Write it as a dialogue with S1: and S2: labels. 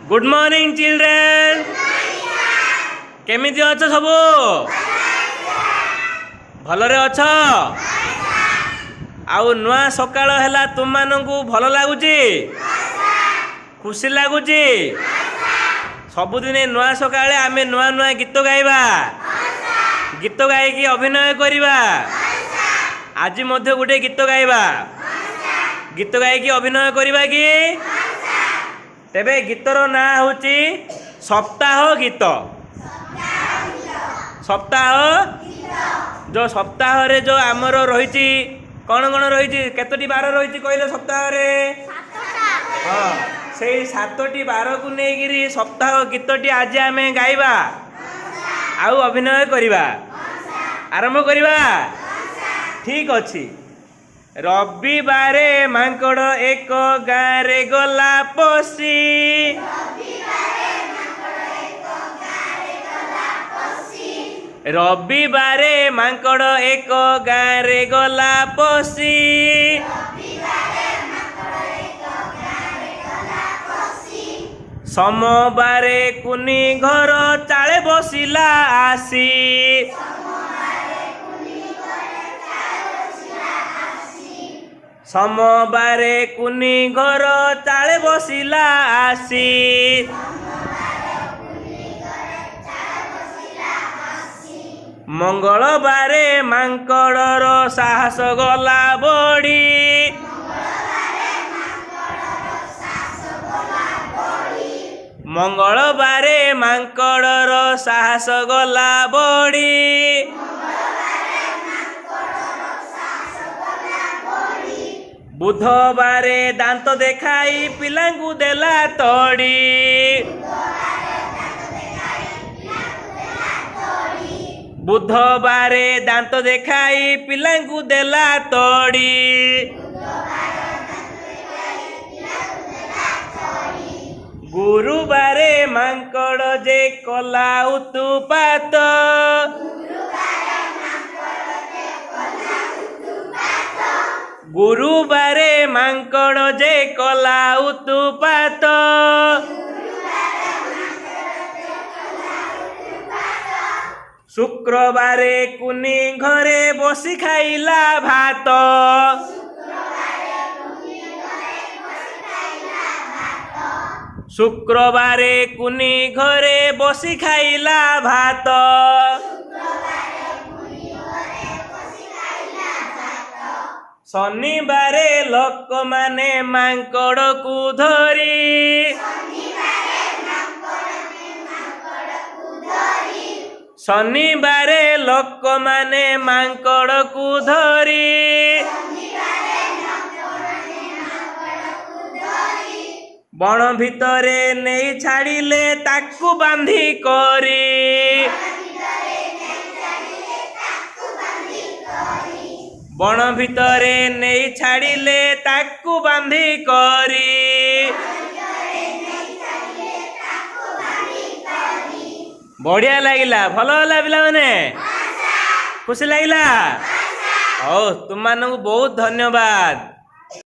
S1: Good morning, children. କେମିତି ଅଛ ସବୁ? ଭଲରେ ଅଛ? ଆଉ ନୂଆ ସକାଳ ହେଲା, ତୁମମାନଙ୍କୁ ଭଲ ଲାଗୁଛି? ଖୁସି ଲାଗୁଛି? ସବୁଦିନେ ନୂଆ ସକାଳେ ଆମେ ନୂଆ ନୂଆ ଗୀତ ଗାଇବା, ଗୀତ ଗାଇକି ଅଭିନୟ କରିବା। ଆଜି ମଧ୍ୟ ଗୋଟେ ଗୀତ ଗାଇବା, ଗୀତ ଗାଇକି ଅଭିନୟ କରିବା କି? ତେବେ ଗୀତର ନାଁ ହେଉଛି ସପ୍ତାହ ଗୀତ। ସପ୍ତାହ ଯୋଉ ସପ୍ତାହରେ ଯୋଉ ଆମର ରହିଛି, କ'ଣ କ'ଣ ରହିଛି, କେତୋଟି ବାର ରହିଛି କହିଲେ ସପ୍ତାହରେ? ହଁ, ସେଇ ସାତଟି ବାରକୁ ନେଇକିରି ସପ୍ତାହ ଗୀତଟି ଆଜି ଆମେ ଗାଇବା ଆଉ ଅଭିନୟ କରିବା। ଆରମ୍ଭ କରିବା? ଠିକ ଅଛି। ରବିବାରେ ମାଙ୍କଡ଼ ଏକ ଗାଁରେ ଗଲା ପଶି। ରବିବାରେ ମାଙ୍କଡ଼ ଏକ ଗାଁରେ ଗଲା ପଶି। ସୋମବାରେ କୁନି ଘର ଚାଳେ ବସିଲା ଆସି। ସୋମବାରେ କୁନି ଘର ଚାଳେ ବସିଲା ଆସି। ମଙ୍ଗଳବାରେ ମାଙ୍କଡ଼ର ସାହସ ଗଲା ବଢ଼ି। ମଙ୍ଗଳବାରେ ମାଙ୍କଡ଼ର ସାହସ ଗଲା ବଢ଼ି। ବୁଧବାରେ ଦାନ୍ତ ଦେଖାଇ ପିଲାଙ୍କୁ ଦେଲା ତଡ଼ି। ବୁଧବାରେ ଦାନ୍ତ ଦେଖାଇ ପିଲାଙ୍କୁ ଦେଲା ତଡ଼ି। ଗୁରୁବାରେ ମାଙ୍କଡ଼ ଯେ କଲା ଉତୁପାତ। ଗୁରୁବାରେ ମାଙ୍କଡ଼ ଯେ କଲା ଉତୁପାତ। ଶୁକ୍ରବାରେ କୁନି ଘରେ ବସି ଖାଇଲା ଭାତ। ଶୁକ୍ରବାରେ କୁନି ଘରେ ବସି ଖାଇଲା ଭାତ। ଶନିବାରେ ଲୋକମାନେ ମାଙ୍କଡ଼କୁ ଧରି। ଶନିବାରେ ଲୋକମାନେ ମାଙ୍କଡ଼କୁ ଧରି ବଣ ଭିତରେ ନେଇ ଛାଡ଼ିଲେ ତାକୁ ବାନ୍ଧି କରି। ବଣ ଭିତରେ ନେଇ ଛାଡ଼ିଲେ ତାକୁ ବାନ୍ଧି କରି। ବଢିଆ ଲାଗିଲା, ଭଲ ହେଲା ପିଲାମାନେ, ଖୁସି ଲାଗିଲା। ହଉ, ତୁମମାନଙ୍କୁ ବହୁତ ଧନ୍ୟବାଦ।